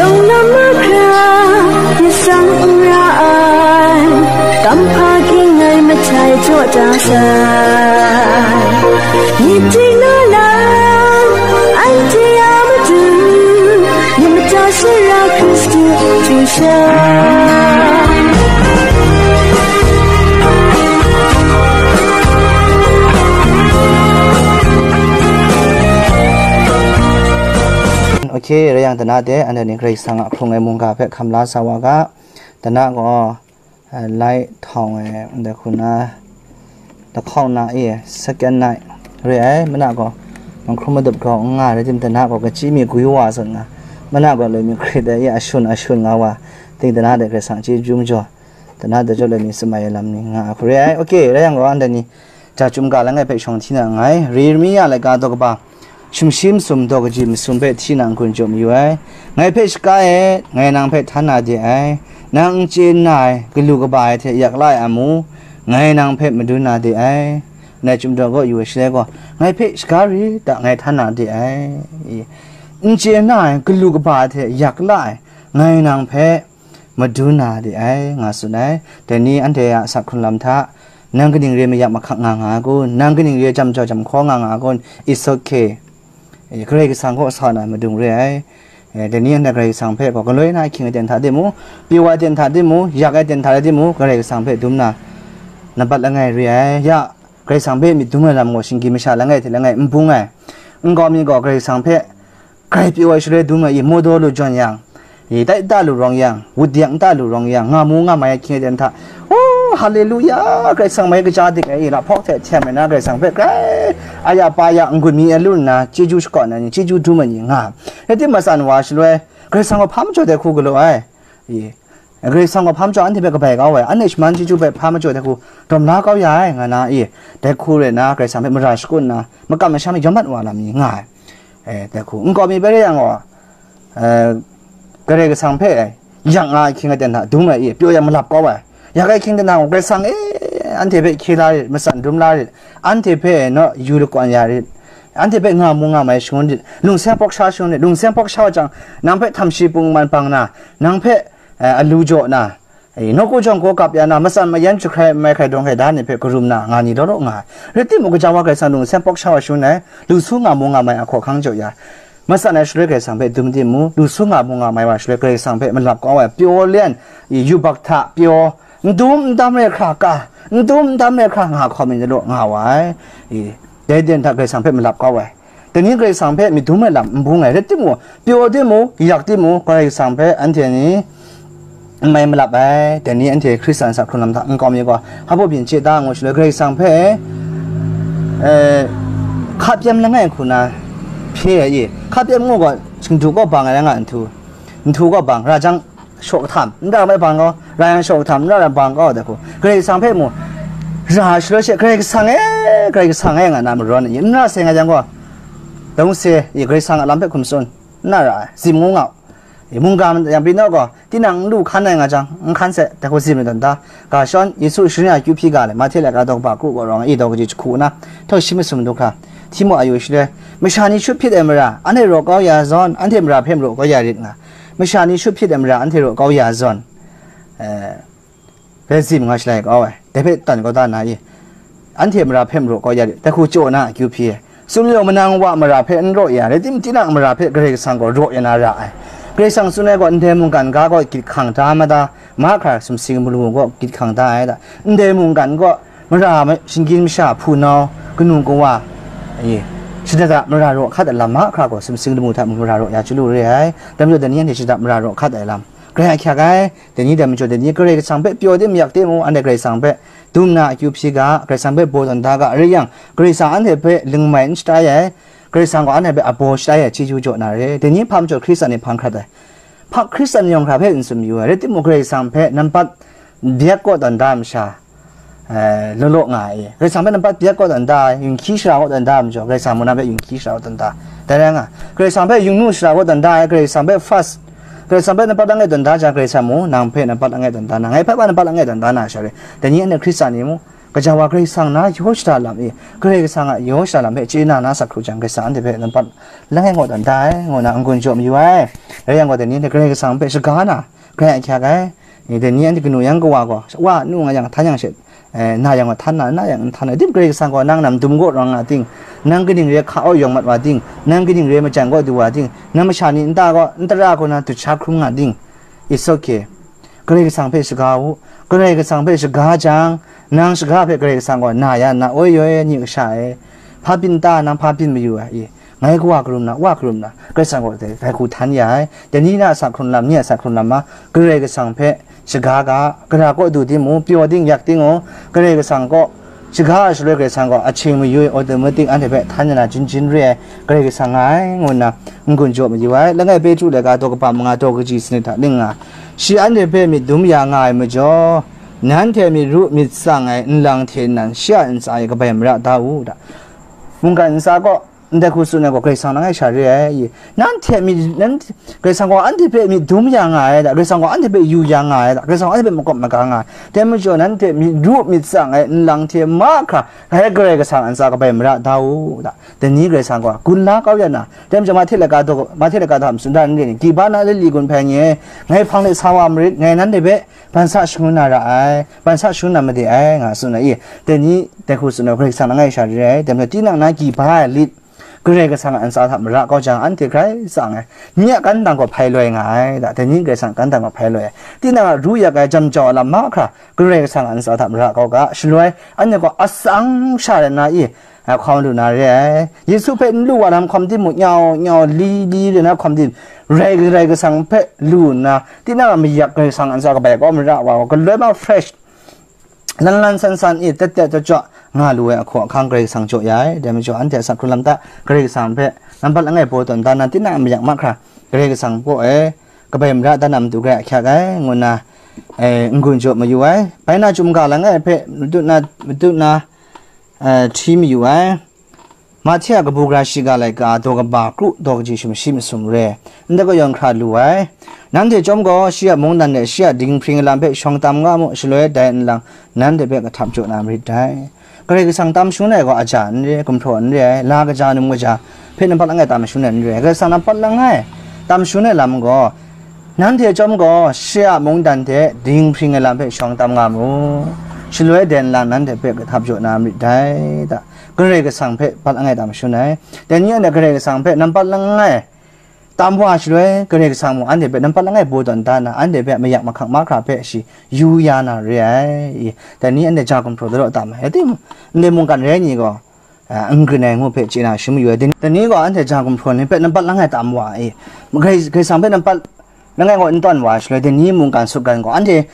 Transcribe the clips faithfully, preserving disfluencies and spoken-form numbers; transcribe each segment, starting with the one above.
Dawng na mahkra, myit tsang n ra ai, kamhpa ging ai mahtai jaw da sai. Myit ding na lam, anhte a matu, myit mata sara Hkristu hte sha. Ok, rai yang, tana de, anhte ni Karai Kasang a hkrung ai mungga hpe hkam la sa wa ga, tana gaw, eh, lai htawng ai, ndai hku na, lahkawng na e, second night re ai, mana gaw, mahkrum madup grau n nga rai tim, tana gaw, kachyi mi gwi wa zawn nga, mana gaw, loi mi hkrit ai e, ashun, ashun nga wa, ting tana de Karai Kasang chyeju majaw, tana de jaw loi mi samai ai lam ni nga a hku re ai. Ok, rai yang gaw, anhte ni, ja chyum ga langai hpe shawng hti na nngai. Yeremia laika daw kaba, sumshi masum daw kaji masum hpe hti na n-gun jaw mayu ai. Ngai hpe shaga et, ngai nang hpe htan na de ai. Nang n chye nna ai, galu kaba ai hte yak la ai amu, ngai nang hpe madun na de ai. Ngai chyum daw gaw yu ai shaloi gaw, ngai hpe shaga rit da, ngai htan na de ai. N chye nna ai, galu kaba ai hte yak la ai, ngai nang hpe madun na de ai, nga tsun ai. Dai ni anhte a asak hkrun lam hta, nang kaning re mayak mahkak nga nga ai kun? Nang kaning re jam jau jam hkaw nga nga ai kun? It's okay. Eh, Karai Kasang kaw sa na madung re ai. Eh, dai ni anhte Karai Kasang hpe gaw galoi na ahkying aten hta de mu, pyaw ai aten hta de mu, yak ai aten hta de mu, Karai Kasang hpe dum na, nampat langai re ai. Ya, Karai Kasang hpe myit dum ai lam gaw shinggyim masha langai hte langai n bung ai. Nkau mi gaw Karai Kasang hpe grai pyaw ai shaloi dum ai i, mawdaw lu jawn yang, i, tai ta lu rawng yang, wut dek nta lu rawng yang, nga mu nga mai ai hkying aten hta, oh, haleluya, Karai Kasang mai kaja dik ai i, lahpawk hte htem ai na Karai Kasang hpe grai aya pa ya n-gun mi ai lu nna, chyeju shakawn ai ni, chyeju dum ai ni nga. Rai tim, matsan wa shaloi, Karai Kasang gaw hpa majaw dai hku galaw ai. I, Karai Kasang gaw hpa majaw anhte hpe kabai kau ai, anhte shaman chyeju hpe hpa majaw dai hku dawm la kau ya ai, nga na, i, dai hku rai nna, Karai Kasang hpe mara shakut nna, makam masham e yawm mat wa lam ni nga ai. E, dai hku, nkau mi bai re yang gaw, e, Karai Kasang hpe yang nga ai hkying aten hta dum ai, i, pyaw yang malap kau ai. Yak ai hkying aten hta gaw, Karai Kasang e, anhte hpe hkye la rit, matsan dum la rit, anhte hpe naw yu lakwan ya rit, anhte hpe nga mu nga mai shangun rit, lungseng pawk sha shangun rit, lungseng pawk sha wa jang, nang hpe htam shi pung man bang na, nang hpe, eh, alu jaw na, eh, nawku jawng gaw kap ya na, matsan mayan jahkrai mai hkrai dawng hkrai da ni hpe karum na, nga ni law law nga ai. Rai timung, gaja wa Karai Kasang lungseng pawk sha wa shangun ai, lu su nga mu nga mai a hkaw hkang jaw ya. Matsan ai shaloi Karai Kasang hpe dum timung, lu su nga mu nga mai wa shaloi Karai Kasang hpe malap kau ai, pyaw len, i, yubak hta pyaw, n dum n dam re hkra ka, n dum n dam re hkra nga hkawm mi ni law nga wa ai. I, dai den hta Karai Kasang hpe malap kau ai. Dai ni Karai Kasang hpe myit dum ai lam n bung ai, rai timung, pyaw timung, yak timung, Karai Kasang hpe anhte ni n mai malap ai. Dai ni anhte Hkristan sa hkrun lam hta nkau mi gaw, hpa baw byin chye da ngu shaloi, Karai Kasang hpe, eh, hka pyam langai hku na hpye ai i, hka pyam ngu gaw, htingdu gaw bang ai rai nga, nhtu, nhtu gaw bang, ra jang, shaw kahtam, n ra mai bang gaw, ra yang shaw kahtam, n ra yang bang gaw, dai hku, Karai Kasang hpe mu, ra shaloi she, Karai Kasang e, Karai Kasang e, nga na marawn ai, n ra seng ai yang gaw, dai hku se, i, Karai Kasang a lam hpe hkum tsun, n na ra ai, zim ngu nga u. I, mungga yang pyi naw gaw, tinang n lu hkan ai nga jang, n hkan se, dai hku zim ai dan da. Ga shawn, Yesu sharin akyu hpyi ga le, Mahte laika daw kaba kru gaw rawng, i daw kaji jahku na, htawng shi masum du hkra, Htimu a yu shaloi, masha ni shut hpyit ai mara, anhte raw kau ya zawn, anhte mara hpe maraw kau ya rit nga. Masha ni shut hpyit ai mara anhte raw kau ya zawn, eh, rai zim nga shalai kau ai. Dai hpe tan kau da na i? Anhte mara hpe maraw kau ya rit, dai hku chyaw na akyu hpyi ai. Sumyawng manang wa mara hpe n raw ya, rai tim, tinang mara hpe Karai Kasang gaw raw ya na ra ai. Karai Kasang tsun ai gaw, ndai mungkan ga gaw gyit hkang da mada, mahkra sumsing lamu gaw gyit hkang da ai da. Ndai mungkan gaw mara ma-, shinggyim masha, hpunau, kanu kawa, e, shada da mara raw hkat ai lam mahkra gaw sumsing lamu hta mung mara raw ya chyalu re ai. Dai majaw dai ni anhte shada mara raw hkat ai lam grai ahkyak ai. Dai ni dai majaw dai ni Karai Kasang hpe pyaw de mayak de mu, anhte Karai Kasang hpe dum na akyu hpyi ga, Karai Kasang hpe baw tawn da ga, rai yang, Karai Kasang anhte hpe lingmai n shatai ai, Karai Kasang gaw anhte hpe abaw shatai ai, chyeju jaw na re. Dai ni hpa majaw Hkristan ni hpang hkrat ai. Hpa Hkristan yawng hkra hpe n tsun mayu ai, rai timung, Karai Kasang hpe nampat byak kaw tawn da ai masha, eh, law law nga ai. Karai Kasang hpe nampat byak kaw tawn da ai, ginhkyi sara kaw tawn da ai majaw, Karai Kasang mung nang hpe ginhkyi sara kaw tawn da. Dai rai nga, Karai Kasang hpe yungnu sara kaw tawn da ai, Karai Kasang hpe fast, Karai Kasang hpe nampat langai tawn da jang, Karai Kasang mung nang hpe nampat langai tawn da na, ngai hpe nampat langai tawn da na sha re. Dai ni anhte Hkristan ni mung, Gaja wa Karai Kasang na yaw shada lam e, Karai Kasang a yaw shada lam hpe chye na na sa hkru jang, Karai Kasang anhte hpe nampat langai ngaw tawn da ai, ngu na n-gun jaw mayu ai. Rai yang gaw, dai ni hte Karai Kasang hpe shaga na, grai ahkyak ai. Dai ni anhte kanu yan kawa gaw, wa nu nga yang, htan yang she, eh, na yang gaw, htan na, na yang n htan ai. Dim Karai Kasang gaw nang nam dum gaw rawng nga ting, nang kaning re hka aw yawng mat wa ting, nang kaning re majan gaw du wa ting, nang masha ni nta gaw n tara gaw na dut sha hkrum nga ting, it's okay. Karai Kasang hpe shaga u. Karai Kasang hpe shaga jang, nang shaga hpe Karai Kasang gaw na ya nna, oi yoi, nye kasha e, hpa byin ta, nang hpa byin mayu ai, i, ngai kawa karum na, wa karum na, Karai Kasang gaw dai, dai hku htan ya ai. Dai ni na a sa hkrun lam, nye a sa hkrun lam ma, Karai Kasang hpe shaga ga, gara kaw du timung, pyaw ding, yak ding u, Karai Kasang kaw shaga ai shaloi Karai Kasang gaw ahkying mayu e, automatic anhte hpe htan ya na jin jin re ai, Karai Kasang nga ai, ngu nna n-gun jaw mayu ai. Langai Petru laika daw kaba manga daw kaji sanit hta ning nga, shi anhte hpe myit dum ya nga ai majaw, nanhte myit ru myit tsang ai nlang hte nan shi a ntsa e kabai mara da u, da. Mungkan ntsa kaw ndai hku tsun ai gaw Karai Kasang langai sha re ai. Nanhte myit, nan, Karai Kasang gaw anhte hpe myit dum ya nga ai da, Karai Kasang gaw anhte hpe yu ya nga ai da, Karai Kasang gaw anhte hpe makawp maga nga ai. Dai majaw, nanhte myit ru myit tsang ai nlang hte mahkra, dai Karai Kasang a ntsa kabai mara da u, da. Dai ni Karai Kasang gaw gun la kau ya na, dai majaw, Mahte laika daw, Mahte laika daw hta matsun da n re ni, Kiba na lali gun hpai ni e, ngai hpang de sa wa marit, ngai nanhte hpe ban sa shangun na ra ai, ban sa shangun na made ai, nga tsun ai. Dai ni dai hku tsun ai, Karai Kasang langai sha re ai. Dai majaw, tinang na kiba ai lit Karai Kasang a ntsa hta mara kau jang, anhte grai tsang ai. Nye a kantang gaw hpai loi nga ai, da, dai ni Karai Kasang a kantang gaw hpai loi ai. Tinang a ru yak ai jam jau ai lam mahkra, Karai Kasang a ntsa hta mara kau ga, shaloi anhte gaw atsang sha rai nna i, a, hkawm lu na re ai. Yesu hpe n lu wa lam hkawm timung, nyau nyau li li rai na hkawm tim, rai Karai Kasang hpe lu nna, tinang a mayak Karai Kasang a ntsa kabai kau mara wa, galoi ma fresh, lan lan san san i, tet tet chawchwa nga lu ai ahkaw ahkang Karai Kasang jaw ya ai. Dai majaw, anhte a sa hkrun lam hta Karai Kasang hpe nampat langai baw tawn da na, tinang a mayak mahkra Karai Kasang kaw e kabai mara da na matu grai ahkyak ai, ngu nna, eh, n-gun jaw mayu ai. Bai na, chyum ga langai hpe matu na, matu na, eh, hti mayu ai. Mahte a kabu gara shiga laika daw kaba kru daw kaji sumshi masum re, ndai kaw yawn hkra lu ai. Nanhte chyawm gaw, shi a mungdan de shi a dinghpring ai lam hpe shawng tam nga mu, shaloi dai nlang nanhte hpe kahtap jaw na marit dai. Karai Kasang tam shangun ai gaw aja n re, gumhpraw n re ai, la kaja, num kaja hpe nampat langai tam shangun ai n re ai. Karai Kasang nampat langai tam shangun ai lam gaw, nanhte chyawm gaw, shi a mungdan hte dinghpring ai lam hpe shawng tam nga mu, shaloi dai nlang nanhte hpe kahtap jaw na marit dai, da. Karai Kasang hpe pat langai tam shangun ai. Dai ni anhte Karai Kasang hpe nampat langai tam wa shaloi, Karai Kasang mung anhte hpe nampat langai baw tawn da na, anhte hpe mayak mahkang mahkra hpe shi yu ya na re ai. I, dai ni anhte ja gumhpraw daw tam ai. Rai timung, ndai mungkan rai ni gaw, a, n grin ai ngu hpe chye na shangun mayu ai. Dai ni gaw anhte ja gumhpraw ni hpe nampat langai tam wa ai. Karai, Karai Kasang hpe nampat langai gaw n tawn wa shaloi, dai ni mungkan sutgan gaw, anhte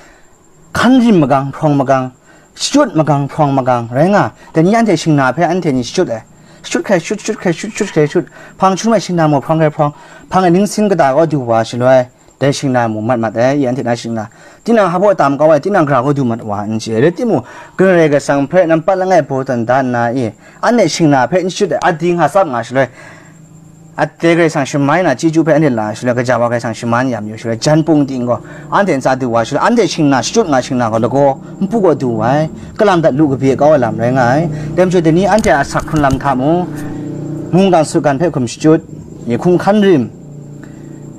hkan rim magang, hprawng magang, shachyut magang, hprawng magang rai nga. Dai ni anhte shingna hpe anhte ni shachyut ai. Shachyut hkrai shachyut, shachyut hkrai shachyut, shachyut hkrai shachyut. Hpang hkyun ai shingna mung hprawng hkrai hprawng, hpang ai ningsin kata gaw du wa shaloi, dai shingna mung mat mat ai, i anhte na shingna. Tinang hpa baw tam kau ai, tinang gara gaw du mat wa n chye ai. Rai timung, Karai Kasang hpe nampat langai baw tawn da nna i, anhte shingna hpe n shachyut ai, adi nga tsap nga shaloi, ade Karai Kasang shaman na chyeju hpe anhte la shaloi, gaja wa Karai Kasang shaman ya mayu shaloi, jan pung ting gaw anhte ntsa du wa shaloi, anhte shingna shachyut nga shingna gaw lagaw npu gaw du wa ai, kalam dat lu kabye kau ai lam rai nga ai. Dai majaw, dai ni anhte a asak hkrun lam hta mung, mungkan sutgan hpe hkum shachyut, hkum hkan rim,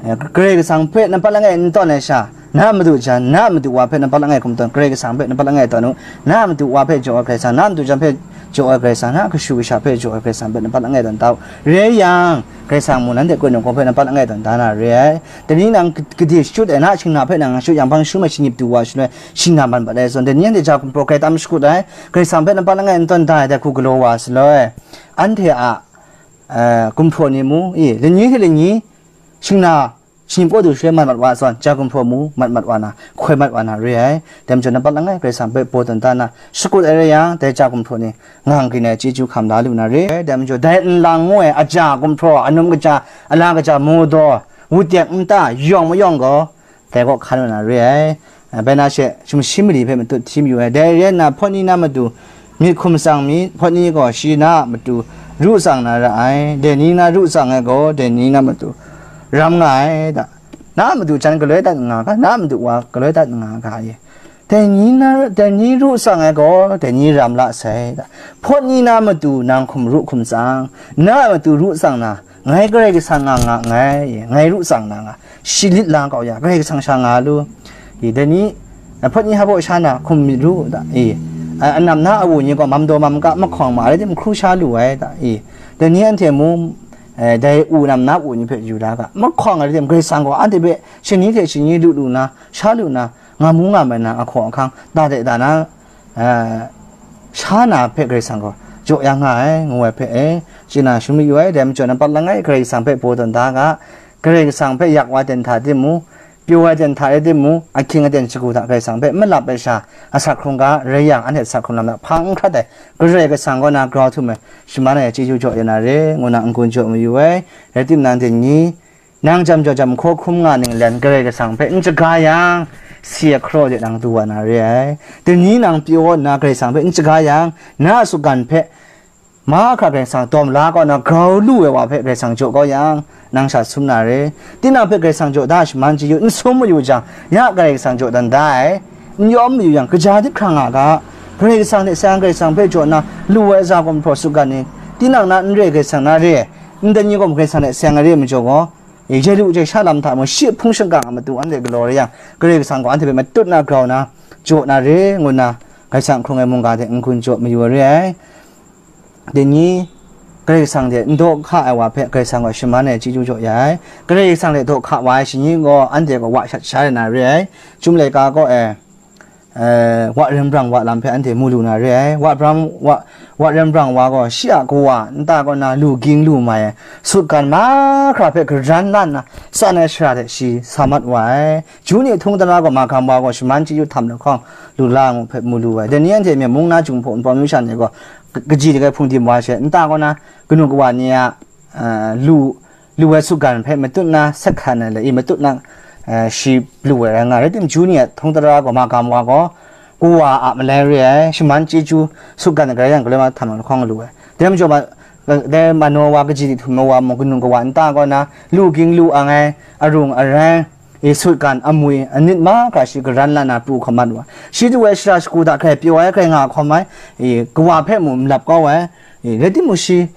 eh, Karai Kasang hpe nampat langai n tawn ai sha, na a madu jan, na a madu wa hpe nampat langai hkum tawn, Karai Kasang hpe nampat langai tawn u. Na a madu wa hpe jaw ai Karai Kasang, na a madu jan hpe jaw ai Karai Kasang, na a kashu kasha hpe jaw ai Karai Kasang hpe nampat langai tawn da u. Re yang, Karai Kasang mung nanhte koi nang hpe nampat langai tawn da na re ai. Dai ni nang gade shachyut ai, na a shingna hpe nang shachyut yang, hpang hkyun ai shinggyip du wa shaloi, shingna man mat ai zawn, dai ni anhte ja gumhpraw grai tam shakut ai, Karai Kasang hpe nampat langai n tawn da ai dai hku galaw wa shaloi, anhte a, eh, gumhpraw ni mung, i, lani hte lani, shingna shinggyip kaw du shaloi mat mat wa zawn, ja gumhpraw mung mat mat wa na, hkoi mat wa na re ai. Dai majaw, nampat langai Karai Kasang hpe baw tawn da na shakut ai rai yang, dai ja gumhpraw ni ngang grin ai chyeju hkam la lu na re ai. Dai majaw, dai nlang ngu ai aja gumhpraw, anum kaja, ala kaja, mu daw, wut yak nta, yawng mayawng gaw, dai kaw hkan wa na re ai. Bai na she, sumshi mali hpe matut hti mayu ai. Dai rai nna, hpawt ni na matu myit hkum tsang myit, hpawt ni gaw shi na a matu ru tsang na ra ai. Dai ni na ru tsang ai gaw, dai ni na matu ram nga ai, da. Na a matu jan galoi dat nga ga, na a matu wa galoi dat nga ga, i. Dai ni na, dai ni ru tsang ai gaw, dai ni ram la sai. Hpawt ni na matu nang hkum ru hkum tsang, na a matu ru tsang na, ngai Karai Kasang nga nga nngai, ngai ru tsang na nga, shi lit la kau ya, Karai Kasang sha nga lu. I, dai ni, hpawt ni hpa sha na hkum myit ru, da, i, a, anam na a wu ni gaw mam daw mam ga, mahkawng ma rai tim hkru sha lu ai, da, i, dai ni anhte mung, eh, dai u nam na u ni hpe yu da ga, mahkawng ai rai tim, Karai Kasang gaw anhte hpe shani hte shani lu lu na, sha lu na, nga mu nga mai na ahkaw ahkang, da de da na, eh, sha na hpe Karai Kasang gaw jaw ya nga ai, ngu ai hpe, eh, chye na shangun mayu ai. Dai majaw, nampat langai Karai Kasang hpe baw tawn da ga, Karai Kasang hpe yak wa ten hta timung, pyaw ai ten hta rai timung, ahkying aten shagu hta Karai Kasang hpe malap ai sha, asak hkrung ga rai yang, anhte asak hkrung lam hta hpang n hkrat ai, Karai Kasang kaw na grau htum ai, shaman ai chyeju jaw ya na re, ngu na n-gun jaw mayu ai. Rai timung, nang dai ni, nang jam jaw jam hkaw hkrum nga ninglen Karai Kasang hpe n shaga yang, si ai hkaraw de nang du wa na re ai. Dai ni nang pyaw nna Karai Kasang hpe n shaga yang, na a sutgan hpe mahkra Karai Kasang dawm la kau na grau lu ai wa hpe Karai Kasang jaw kau yang, nang sha sum na re. Tinang hpe Karai Kasang jaw da shaman chyeju n sum mayu jang, ya Karai Kasang jaw dan da ai, n yawm mayu yang, kaja dip hkra nga ga, Karai Kasang hte seng Karai Kasang hpe jaw nna lu ai aza gumhpraw sutgan ni, tinang na n re Karai Kasang na re, ndai ni gaw Karai Kasang hte seng ai re ai majaw gaw, e, jai lu jai sha lam hta mung, shi hpung shingkang a matu anhte galaw rai yang, Karai Kasang gaw anhte hpe matut na grau na, jaw na re, ngu nna, Karai Kasang hkrung ai mungga hte n-gun jaw mayu ai re ai. Dai ni, Karai Kasang hte n daw hka ai wa hpe Karai Kasang gaw shaman ai chyeju jaw ya ai. Karai Kasang hte daw hka wa ai shani gaw, anhte gaw wa shat sha ai na re ai. Chyum laika kaw e, eh, wa rem brang wa lam hpe anhte mu lu na re ai. Wa brang, wa, wa rem brang wa gaw shi a kawa nta kaw na lu ging lu mai ai, sutgan mahkra hpe garan lan na, tsan ai shara hte shi sa mat wa ai. Ju ni htung tara gaw magam wa gaw shaman chyeju htam lahkawng lu la ngu hpe mu lu ai. Dai ni anhte Myen mung na Jinghpaw Wunpawng myu sha ni gaw, ka-, kaji de ai hpungdim wa she, nta kaw na kanu kawa ni a, eh, lu, lu ai sutgan hpe matut na, sat hkan ai le, i matut na, eh, shi lu ai rai nga ai. Rai timung, ju ni a htung tara gaw, magam wa gaw, kawa a malai re ai, shaman chyeju sutgan ai Karai Kasang galoi ma htam ai lahkawng lu ai. Dai majaw ma, dai mano wa, kaji htum wa mung, kanu kawa nta kaw na, lu ging lu ang ai, arung arai, i sutgan amwi, anit mahkra shi garan la na pru hkam mat wa. Shi du ai shara shagu hta hkrai pyaw ai, hkrai nga hkawm ai, i kawa hpe mung n lap kau ai, i rai timung shi,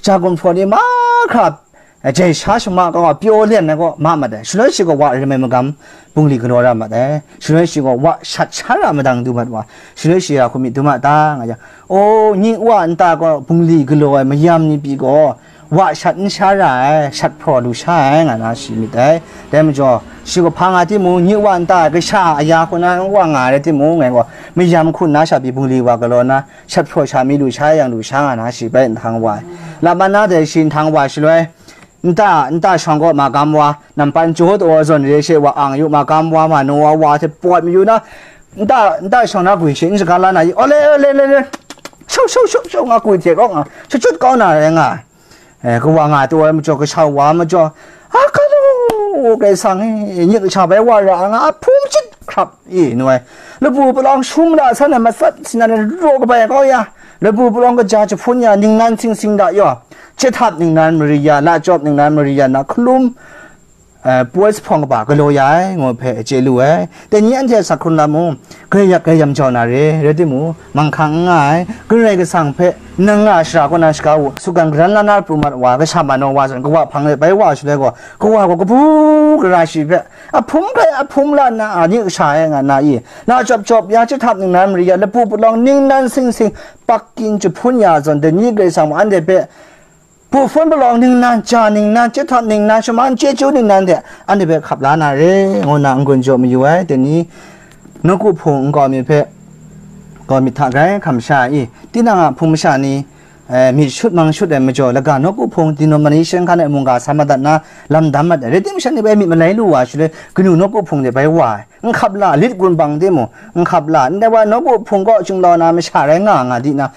ja gumhpraw ni mahkra, jai sha shama kau a pyaw len ai gaw ma mat ai. Shaloi shi gaw wa rem ai magam bungli galaw ra mat ai. Shaloi shi gaw wa shat sha ra madang du mat wa. Shaloi shi ya hku myit du ma ta, nga yang, o, nye wa nta gaw bungli galaw ai mayam ni pyi gaw, wa shat n sha ra ai, shat hpraw lu sha ai, nga na shi myit dai. Dai majaw, shi gaw hpa nga timung, nye wa nta ai kasha aya hku na wa nga ai rai timung, ngai gaw mayam hku nna sha pyi bungli wa galaw na, shat hpraw sha mi lu sha yang lu sha nga na shi bai nhtang wa ai. Lap ma na dai shi nhtang wa shaloi, nta, nta shawng gaw magam wa, nampan jaw taw zawn re she wa ang yu, magam wa, manu wa, wa hte pawt mayu na, nta, nta shawng na gwi she n shaga la na i, ole, ole, ole, ole, shau, shau, shau, shau, nga gwi hte kau nga, shachyut kau na rai nga ai. Eh, kawa nga taw ai majaw, kashau wa majaw, a, ka lu, Karai Kasang e, nye kasha bai wa ra nga, a hpung chyit hkrap, i, nu ai. Lapu palawng shum la san ai matsat sinan e raw kabai kau ya, lapu palawng kaja jahpun ya, ningnan sing sing da yaw, chyehtap ningnan mari ya, lachyawp ningnan mari ya, na hkalum, eh, puwoi jahpawng kaba galaw ya ai, ngu hpe chye lu ai. Dai ni anhte a sak hkrung lam mung, grai yak grai yam jau na re, rai timung, manghkang n nga ai, Karai Kasang hpe nang nga shara kaw na shaga u, sutgan garan la na pru mat wa, kasha manu wa zawn, kawa hpang de bai wa shaloi gaw, kawa gaw kabu gara shi hpe, a hpum hkrai a hpum la nna, a, nye kasha e nga na i, na chyawp chyawp ya, chyehtap ningnan mari ya, lapu palawng ningnan sing sing, pakkin jahpun ya zawn, dai ni Karai Kasang mung anhte hpe, Pu hpun palawng ningnan, ja ningnan, chyehtap ningnan, shaman chyeju ningnan hte anhte hpe hkap la na re, ngu nna n-gun jaw mayu ai. Dai ni, nawku hpung nkau mi hpe, nkau mi hta grai hkam sha i, tinang a hpung masha ni, eh, myit shut mang shut ai majaw, laga nawku hpung denomination hkan ai mungga sa madat na lam dam mat ai. Rai timung, shanhte bai myit malai lu wa shaloi, kanu nawku hpung de bai wa ai. N hkap la, lit gun bang de mung, n hkap la, ndai wa nawku hpung kaw chyum lau na masha rai nga nga di na,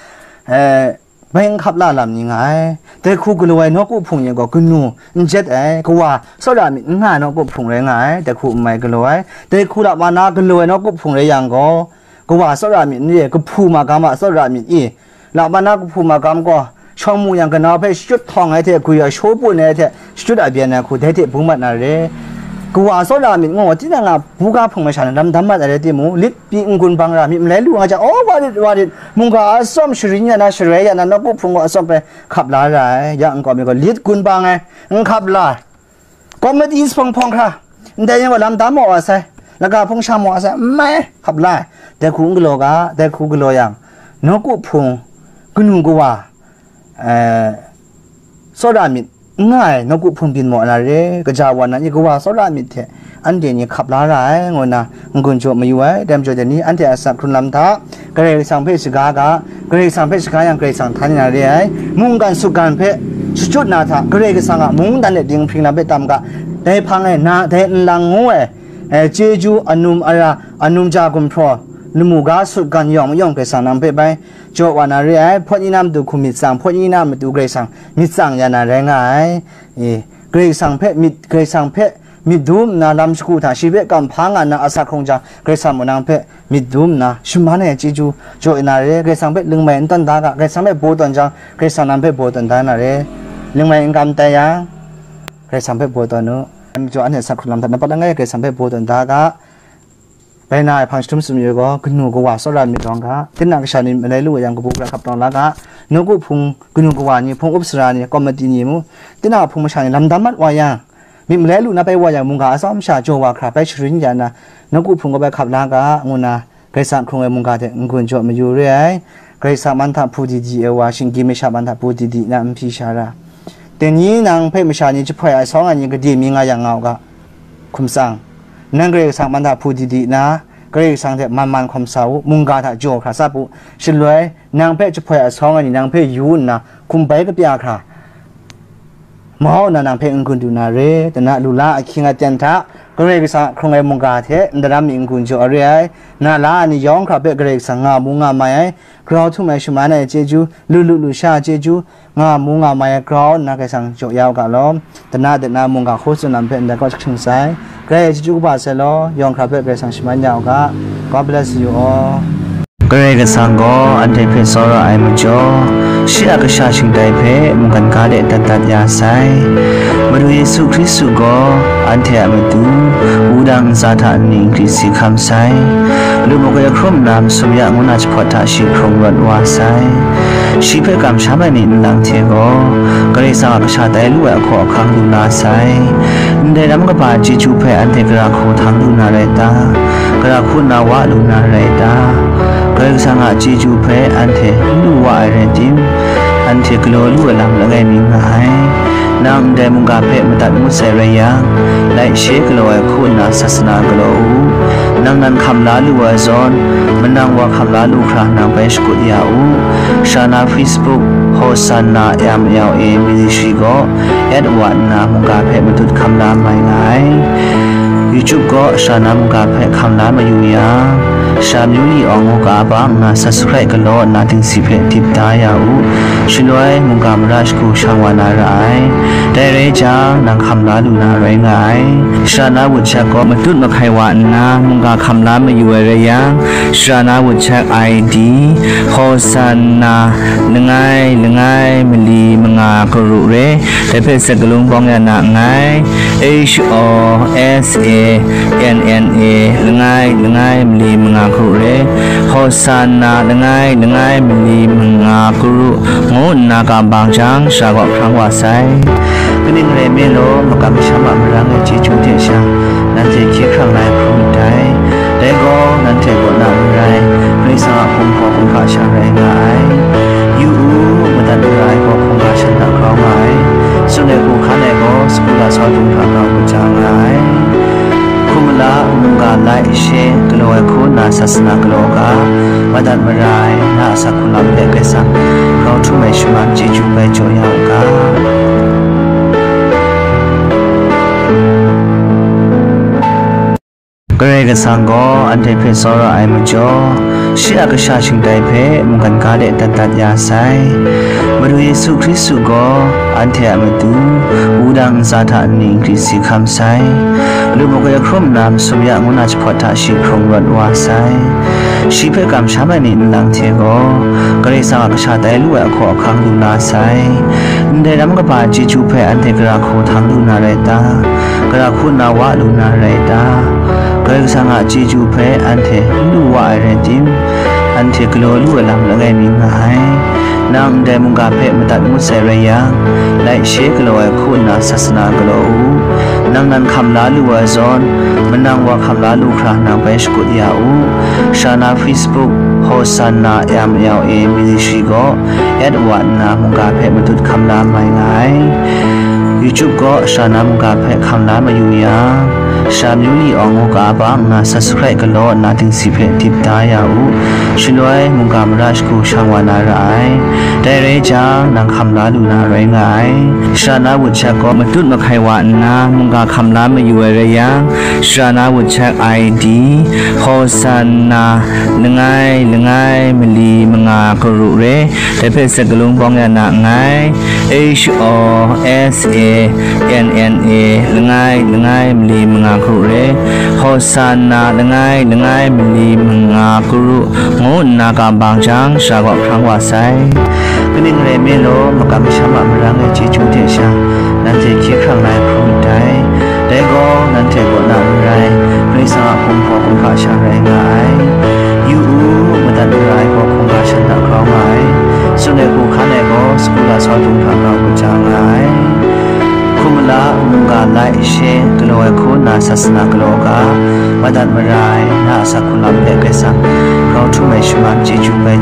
eh, bai n hkap la lam ni nga ai. Dai hku galaw ai nawku hpung ni gaw kanu n jet ai, kawa tsawra myit n nga ai nawku hpung rai nga ai, dai hku n mai galaw ai. Dai hku lap ma na galaw ai nawku hpung rai yang gaw, kawa tsawra myit n re ai, kahpu magam a tsawra myit i, lap ma na kahpu magam gaw, shawng mu yang kanau hpe shachyut htawng ai hte, gwi a shaw pun ai hte, shachyut a byan ai hku, dai hte bung mat na re. kawa tsawra myit ngu, tinang a buga hpung masha ni lam dam mat ai rai timung, lit pyi n-gun bang ra myit malai lu nga jang, aw, wa rit, wa rit, mungga atsawm sharin ya na, sharoi ya na, nawku hpung gaw atsawm hpe hkap la ra ai, ya nkau mi gaw lit gun bang ai, n hkap la ai. Komiti jahpawng hpawng hkra, ndai yang gaw lam dam maw wa sai, laga hpung shang maw wa sai, n mai, hkap la ai. Dai hku n galaw ga, dai hku galaw yang, nawku hpung kanu kawa, eh, tsawra myit n nga ai, nawku hpung byin maw na re, kaja wa na i kawa tsawra myit hte anhte ni hkap la ra ai, ngu nna n-gun jaw mayu ai. Dai majaw dai ni anhte a asak hkrun lam hta, Karai Kasang hpe shaga ga, Karai Kasang hpe shaga yang Karai Kasang htan na re ai, mungkan sutgan hpe shachyut na hta, Karai Kasang a mungdan de dinghpring lam hpe tam ga, dai hpang e na dai nlang ngu ai, eh, chyeju, anum ara, anum ja gumhpraw, lamu ga sutgan yawng mayawng Karai Kasang nang hpe bai jaw wa na re ai, hpawt ni na matu hkum myit tsang, hpawt ni na matu Karai Kasang myit tsang ya na rai nga ai. E, Karai Kasang hpe myit, Karai Kasang hpe myit dum nna lam shagu hta, shi hpe kamhpa nga nna asak hkrung jang, Karai Kasang mung nang hpe myit dum nna shaman ai chyeju jaw na re, Karai Kasang hpe lingmai n tawn da ga, Karai Kasang hpe baw tawn jang, Karai Kasang nang hpe baw tawn da na re, lingmai n kam tai yang, Karai Kasang hpe baw tawn u. Dai majaw anhte asak hkrun lam hta, nampat langai Karai Kasang hpe baw tawn da ga, bai na ai hpang jahtum sumyu gaw, kanu kawa tsawra myit rawng ga, tinang kasha ni malai lu wa yang, kabu gara hkap rawng la ga, nawku hpung kanu kawa ni, hpung up sara ni, komiti ni mu, tinang a hpung masha ni lam dam mat wa yang, myit malai lu na bai wa yang, mungga atsawm sha jaw wa hkra bai sharin ya na, nawku hpung gaw bai hkap la ga, ngu nna, Karai Kasang hkrung ai mungga hte n-gun jaw mayu re ai. Karai Kasang man hta hpu di di ai wa, shinggyim masha man hta hpu di di na n hpyi sha ra. Dai ni nang hpe masha ni jahpoi asawng ai ni gade mi nga yang nga u ga, hkum tsang. Nang Karai Kasang man hta hpu di di na, Karai Kasang hte man man hkawm sa u, mungga hta jaw hkra tsap u, shaloi nang hpe jahpoi asawng ai ni nang hpe yu nna hkum bai kapya hkra, mau nna nang hpe n-gun du na re, dana lu la ahkying aten hta, Karai Kasang a hkrung ai mungga hte n daram mi n-gun jaw re ai, na la ai ni yawng hkra hpe Karai Kasang nga mu nga mai ai, grau htum ai shaman ai chyeju, lu lu lu sha ai chyeju, nga mu nga mai ai grau nna Karai Kasang jaw ya u ga law, dana dana mungga hkaw tsun lam hpe ndai kaw jahkring sai, Karai chyeju kaba sai law, yawng hkra hpe Karai Kasang shaman ya u ga. God bless you all. Karai Kasang gaw anhte hpe tsawra ai majaw, shi a kasha shingtai hpe mungkan ga de dat dat ya sai. Madu Yesu Hkristu gaw anhte a matu, wudang ntsa hta nni nkri si hkam sai. Lu makoi hkrum nna masum ya ngu na jahpawt hta shi hkrung rawt wa sai. Shi hpe kamsham ai myit nlang hte gaw, Karai Kasang a kasha tai lu ai ahkaw ahkang lu la sai. Ndai ram kaba chyeju hpe anhte gara hku htang lu na rai ta? Gara hku nna wa lu na rai ta? Karai Kasang a chyeju hpe anhte n lu wa ai rai tim, anhte galaw lu ai lam langai mi nga ai. Nang ndai mungga hpe madat ngut sai rai yang, lai she galaw ai hku nna sasana galaw u. Nang nan hkam la lu ai zawn, manang wa hkam la lu hkra nang bai shakut ya u. Sara na Facebook, Hosanna M L A Ministry gaw, at wa nna mungga hpe matut hkam la mai nga ai. YouTube gaw sara na mungga hpe hkam la mayu yang, sara myu li awng ngu ga bang nna subscribe galaw nna dingsi hpe dip da ya u. Shaloi mungga mara shagu shang wa na ra ai. Dai rai jang, nang hkam la lu na rai nga ai. Sara na WhatsApp gaw matut mahkai wa nna mungga hkam la mayu ai rai yang, sara na WhatsApp I D, Hosanna, langai, langai, mali, manga, karu re, dai hpe sakalung bawng ya na nngai, H O S A N N A, langai, langai, mali, manga, karu re, Hosanna, langai, langai, mali, manga, karu, ngu nna kam bang jang, sara gaw hkrang wa sai. Kaning rai nme law, makam masham a marang ai chyeju hte sha, nanhte hkye hkrang la ai hkrum ndai. Dai gaw, nanhte kaw na n rai, Karai Kasang a hpung hkaw hpung hka sha rai nga ai. Yu u, madat mara ai gaw hkungga shan hta grau nga ai. Tsun ai hku hkan ai gaw, sagu lasau dung hta grau kaja nga ai. Hkum mala, mungga lai, she, galaw ai hku nna sasana galaw ga, madat mara ai, na a asak hkrun lam hpe Karai Kasang grau htum ai shaman chyeju bai jaw ya u ga. Karai Kasang gaw anhte hpe tsawra ai majaw, shi a kasha shingtai hpe mungkan ga de dat dat ya sai. Madu Yesu Hkristu gaw anhte a matu, wudang ntsa hta nni nkri si hkam sai. Lu makoi Hkrum nna masum ya ngu na jahpawt hta shi hkrung rawt wa sai. Shi hpe kamsham ai ni nlang hte gaw, Karai Kasang a kasha tai lu ai ahkaw ahkang lu na sai. Ndai ram kaba chyeju hpe anhte gara hku htang lu na rai ta? Gara hku nna wa lu na rai ta? Karai Kasang a chyeju hpe anhte n lu wa ai rai tim, anhte galaw lu ai lam langai mi nga ai. Nang ndai mungga hpe madat ngut sai rai yang, laishe galaw ai hku nna sasana galaw u. Nang nan hkam la lu ai zawn, manang wa hkam la lu hkra nang bai shakut ya u. Sha na Facebook, Hosanna M L A Ministry gaw at wa nna mungga hpe matut hkam la mai nga ai. YouTube gaw sha na mungga hpe hkam la mayu yang, sha myu li awng u ga bang nna subscribe galaw nna dingsi hpe dip da ya u. Shaloi mungga mara shagu shang wa na ra ai. Dai rai jang, nang hkam la lu na rai nga ai. Sha na wut jahk gaw matut mahkai wa nna mungga hkam la mayu ai rai yang, sha na wut jahk I D, Hosanna, langai, langai, mali, manga, karu re, dai hpe sakalung bawng ya na nngai. H O S A N N A, langai, langai, mali, manga, karu re, Hosanna, langai, langai, mali, manga, karu, ngu nna kam bang jang, sha gaw hkrang wa sai. Kaning rai nme law, makam masham a marang ai chyeju hte sha, nanhte hkye hkrang la ai hkrum ndai. Dai gaw, nanhte kaw na n rai, Karai Kasang a hpung hpaw hkungga sha rai nga ai. Yu u, madat mara ai gaw hkungga shan hta grau nga ai. Tsun ai hku hkan ai gaw, sagu lasau dung hta grau kaja nga ai. Hkum mala, mungga lai, she, galaw ai hku nna sasana galaw ga, madat mara ai, na a asak hku lam hpe Karai Kasang grau htum ai shaman chyeju bai